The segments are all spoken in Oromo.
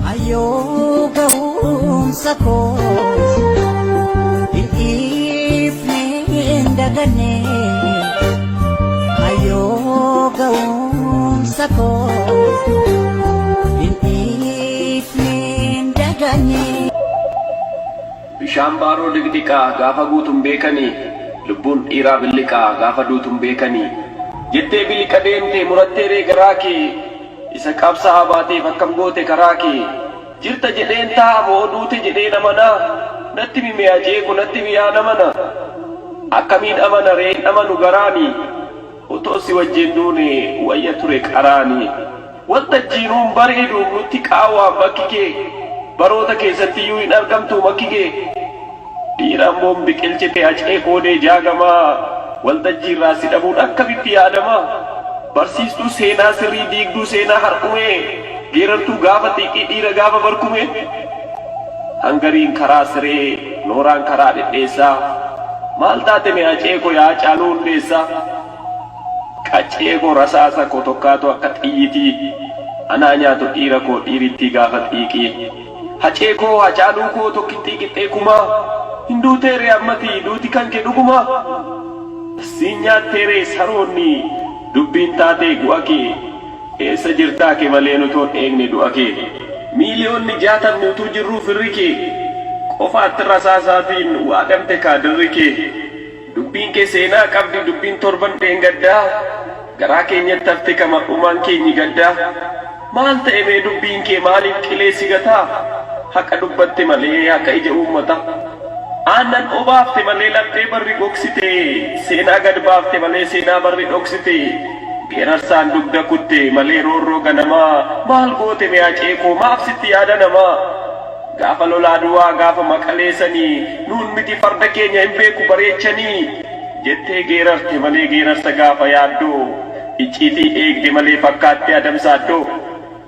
Ayyoo ga'umsa koo hin dhiifne hin daganne. Ayyoo ga'umsa koo hin dhiifne hin daganne. Bishaan baaroo diqdiqaa gaafa guutun beekanii lubbuun dhiiraa billiqaa gaafa duutun beekanii jettee biliqa deemte murattee ree garaa kee isa qabsaa'aa baateef akkam goote karaa kee jirta jedheen taa'a moo duute jedheen amanaa natti himi mee Haceeko natti himi yaa namana akkamiin amana ree hin amanu garaani otoo si wajjin duune wayya ture qaraani. Waltajjiinuu hin bareedu nutti qaawwaan bakki kee Baroota keessattiyyuu hin argamtuu makki kee Dhiira Amboon biqilchite Hacee koodee Jaagamaa Waltajjiirraa si dhabuun akkamitti yaadamaa Barsiistuu seenaa sirrii diigduu seenaa har'umee Geerartuu gaafa xiiqii dhiira gaafa barkumee Hangariin karaa siree nooraan karaa dhedheessaa Maal taate mee Hacee ko yaa Hacaaluu Hundeessaa. Qaccee koo rasaasa koo tokkaatu akka xiyyitii Anaa nyaatu dhiira koo dhiirittii gaafa xiiqii Hacee koo Hacaaluu koo tokkittii qixxee kumaa Hin duutee ree ammati duuti kan kee dhugumaa Siin nyaattee ree saroonni dubbiin taatee gu'a kee Eessa jirtaa kee malee nutoon eegne du'a kee Miiliyoonni jaatamni utuu jirruu firri kee Qofaatti rasaasaatiin waadamte kaa dirri kee. Dubbiin kee seenaa qabdi dubbiin torban dheengaddaa Garaa keenyatti hafte ka mar'umaan keenyi gaddaa Maal ta'e mee dubbiin kee maaliif qilee si gataa Haqa dubbatte malee haqa ija uummataa Aannan obaafte malee laphee barri gogsite Seenaa gad baafte malee seenaa barri dhoksite Geerarsaan dugda kutte malee roorroo ganamaa Maal goote mee Hacee koo maaf sitti yaada namaa Gaafa lola Aduwaa gaafa Maqalee sanii nuun miti farda keenya hin beeku bareechanii jettee geerarte malee geerarsa gaafa yaaddoo icciitii eegde malee fakkaattee adamsaaddoo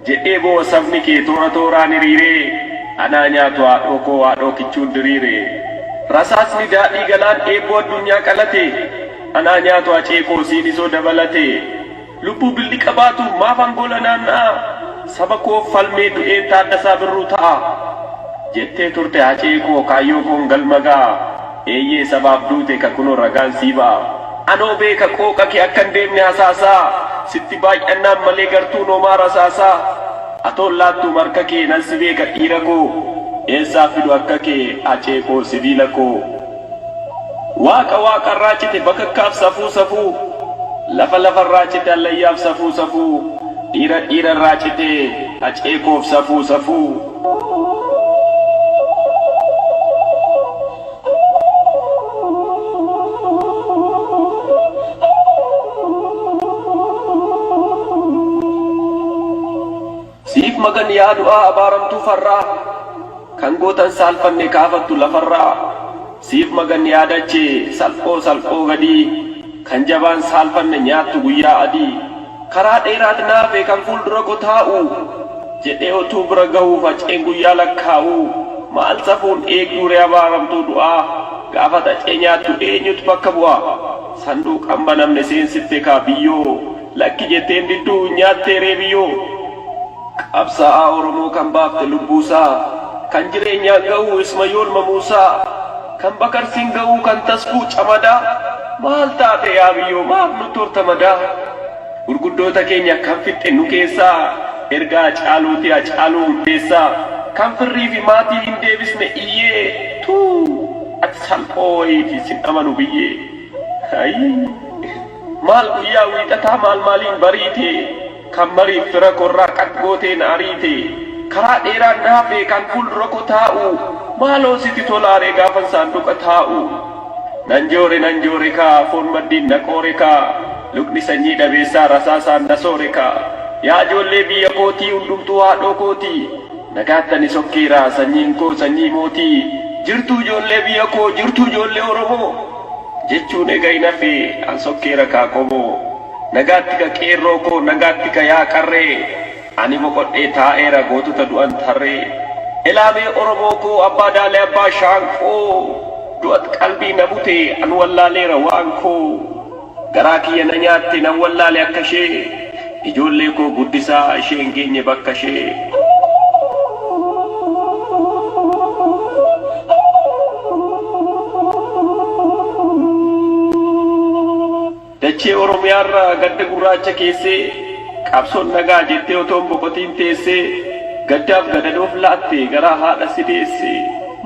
jedhee boo'a sabni kee toora tooraan hiriiree anaa nyaatu haadhoo koo haadhoo kichuun diriire rasaasni daadhii galaan eebboo addunyaa qalate anaa nyaatu hacee koo siinisoo dabalate Lubbuu billiqa baatu maafan gola naanna'a Saba koof falmee du'een Taaddasaa Birruu ta'a Jettee turte Hacee koo kaayyoo koon galma ga'a Eeyyee sabaaf duute ka kunoo ragaan sii ba'a Anoo beeka qooqa kee akkan deemne hasaasaa Sitti baay'annaan malee gartuun homaa rasaasaa Atoon laattuum harka kee nan si beeka dhiira koo Eessaa fidu akka kee Hacee koo sibiila koo. Waaqa waaqarraa cite bakakkaaf safuu safuu Lafa lafarraa cite hallayyaaf safuu safuu Dhiira dhiirarraa cite hacee koof safuu safuu. Siif magan yaa du'aa abaaramtuu farraa Kan gootan saalfanne kaafattu lafarraa Siif magan yaa dachee salphoo salphoo gadii Kan jabaan saalfanne nyaattu guyyaa adii Karaa dheeraat naafe kan fuuldura ko taa'u Jedhee otuu bira gahuuf haceen guyyaa lakkaa'u Maal safuun eegduuree abaaramtuu du'aa Gaafa hacee nyaattu eenyutu bakka bu'a Sanduuqan banamne seensifte kaa biyyoo Lakki jetteen didduu nyaatteeree biyyoo. Qabsaa'aa Oromoo kan baafte lubbuusaa, kan jireenyaan ga'uu Ismayool Mamuusaa, kan Bakarsiin ga'uu kan Tasfuu Camadaa, maal taate yaa biyyoo maaf nutti horta madaa? Gurguddoota keenya kan fixxe nu keessaa, erga Hacaaluutii Hacaaluu Hundeessaa, kan firrii fi maatii hin deebisne iyyee, tuu ati salphoo wayiiti sin amanu biyyee. Ayii. Maal guyyaa wiixataa maal maaliin bariite Kan mariif fira korraa qax gootee na ariite Karaa dheeraan na hafe kan fuuldura ko taa'u Maaloo sitti tolaaree gaafan saanduqa taa'u Nan joore nan joore kaa foon maddiin na qoore kaa Lukni sanyii dhabeessaa rasaasaan na soore kaa Yaa ijoollee biyya kootii hundumtuu haadhoo kootii Nagaatti ani sokkeera sanyiin koo sanyii mootii Jirtuu ijoollee biyya koo jirtuu ijoollee Oromoo Jechuun ega hin hafe an sokkeera kaa qomoo Nagaatti ka qeerroo koo nagaatti ka yaa qarree Ani boqodhee taa'eera gootota du'an tarree Elaamee Oromoo koo abbaa daalee abbaa shaanqoo Du'at qalbii na bute an wallaaleera waan koo Garaa kiyya na nyaatte nan wallaale akka ishee Ijoollee koo guddisaa ishee hin geenye bakka ishee. Dachee Oromiyaarraa gadda gurraacha keessee, qabsoon nagaa jettee otoo hin boqotiin teessee, gaddaaf gadadoof laatte garaa haadha si deesse.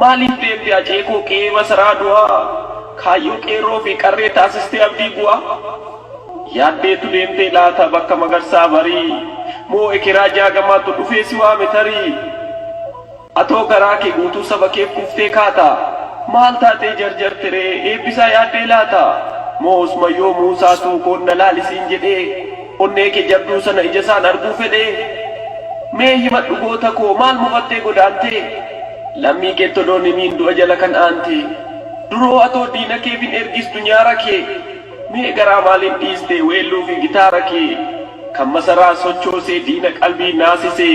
Maaliif deemte Hacee koo qe'ee masaraa du'aa, kaayyoo qeerroo fi qarree taasistee abdii bu'aa? Yaaddeetu deemtee laata bakka Magarsaa Barii, moo ekeraa Jaagamaatu dhufee si waame tarii? Atoo garaa kee guutuu saba keef kuftee kaata? Maal taatee jarjarte ree Eebbisaa yaaddee laata? Moo Usmayyoo Muusaatu koon na laali siin jedhee onnee kee jabduu sana ijasaan arguu fedhee? Mee himadhu goota koo maal mufattee godaantee? Lammii keetti odoon himiin du'a jala kan aante? Duroo atoo diina keef hin ergistu nyaara kee? Mee garaa maaliin dhiiste weelluu fi gitaara kee? Kan masaraa sochoosee diina qalbii naasise,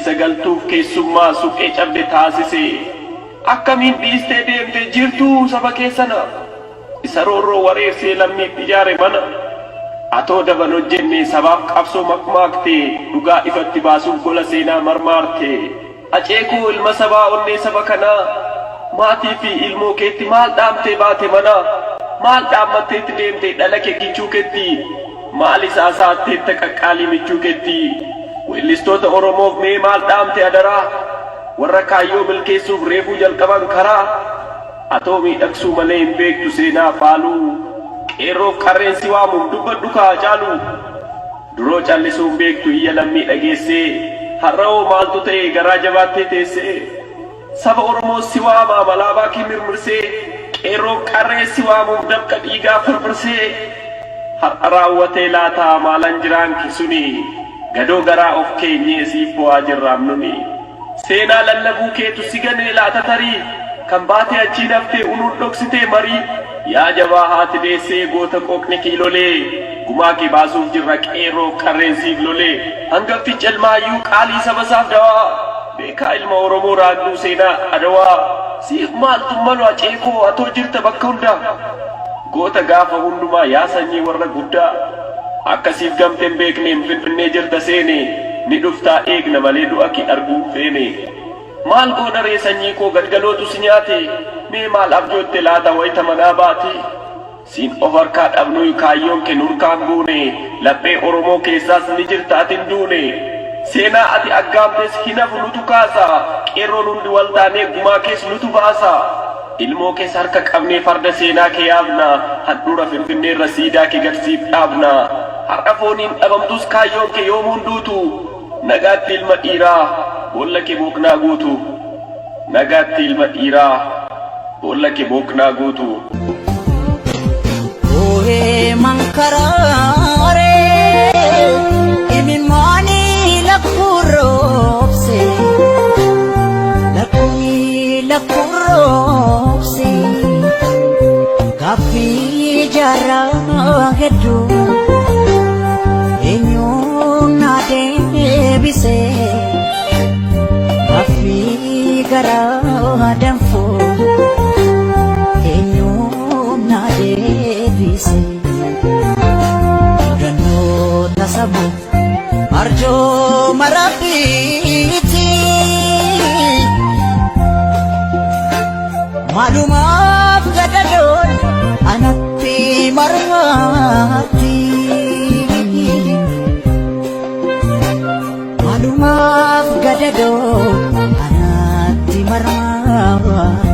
isa galtuuf keessummaa suphee cabde taasise. Akkamiin dhiistee deemte jirtuu saba kee sana? Isa roorroo wareersee lammiitti ijaare mana. Atoo daban hojjenne sabaaf qabsoo makmaakte, dhugaa ifatti baasuuf gola seenaa marmaarte. Hacee koo ilma sabaa onnee saba kanaa, maatii fi ilmoo keetti maal dhaamtee baate manaa? Maal dhaammatteetti deemte dhala kee kichuu ketti? Maal isaa saatteetta qaqqaalii michuu ketti? Weellistoota Oromoof mee maal dhaamte adaraa? Warra kaayyoo milkeessuuf reefuu jalqaban karaa? Atoo miidhagsuu malee hin beektu seenaa faaluu? Qeerroof qarreen si waamuum dubbadhu kaa Hacaaluu? Duroo callisuu hin beektu iyya lammii dhageessee, har'awoo maaltu ta'e garaa jabaattee teessee? Saba Oromoos si waamaam alaabaa kee mirmirsee, qeerroof qarrees si waamuuf dafqa dhiigaa firfirsee. Har'a raawwatee laata maalan jiraan kee suni, gadoo garaa of keenyee siif boo'aa jirraam nuni. Seenaa lallabuu keetu si ganee laata tarii, kan baatee achiin haftee unuun dhoksitee marii. Yaa jabaa haati deessee goota qooqni kiilolee, gumaa kee baasuuf jirra qeerroof qarreen siif lolee. Hangafticha ilma hayyuu qaalii saba isaaf dawaa, beekaa ilma Oromoo raagduu seenaa Adawaa. Siif maaltu malu Hacee koo atoo jirta bakka hundaa, goota gaafa hundumaa yaa sanyii warra guddaa. Akka siif gamte hin beekneem Finfinnee jirta seene, ni dhuftaa eegna malee du'a kee arguu hin feene. Maal goona ree sanyii koo galgalootu si nyaate, mee maal abjootte laata wayita manaa baate? Siin of harkaa dhabnuy kaayyoon kee nurkaa hin buune, laphee Oromoo keessaas ni jirta ati hin duune. Seenaa ati aggaamtes hin hafu nutu kaasa, qeerroon hundi wal taanee gumaa kees nutu baasa. Ilmoo kees harka qabnee farda seenaa kee yaabna, handhuura Finfinneerra siidaa kee gad siif dhaabna. Har'a fooniin dhabamtus kaayyoon kee yoomuu hin duutu, nagaatti ilma dhiiraa boolla kee booqnaa guutu. Nagaatti ilma dhiiraa boolla kee booqnaa guutu. Oohee mankaraaree imimmaanii lakkuu roobse lakkuunii lakkuu roobse gaaffii jaarraa hedduu eenyuun na deebise gaaffii garaa danfuu eenyuun na deebise mudannoo tasabu arjooma rabbiiti maalumaaf gadadoon anatti marmaatti maalumaaf gadadoon anatti marmaatti.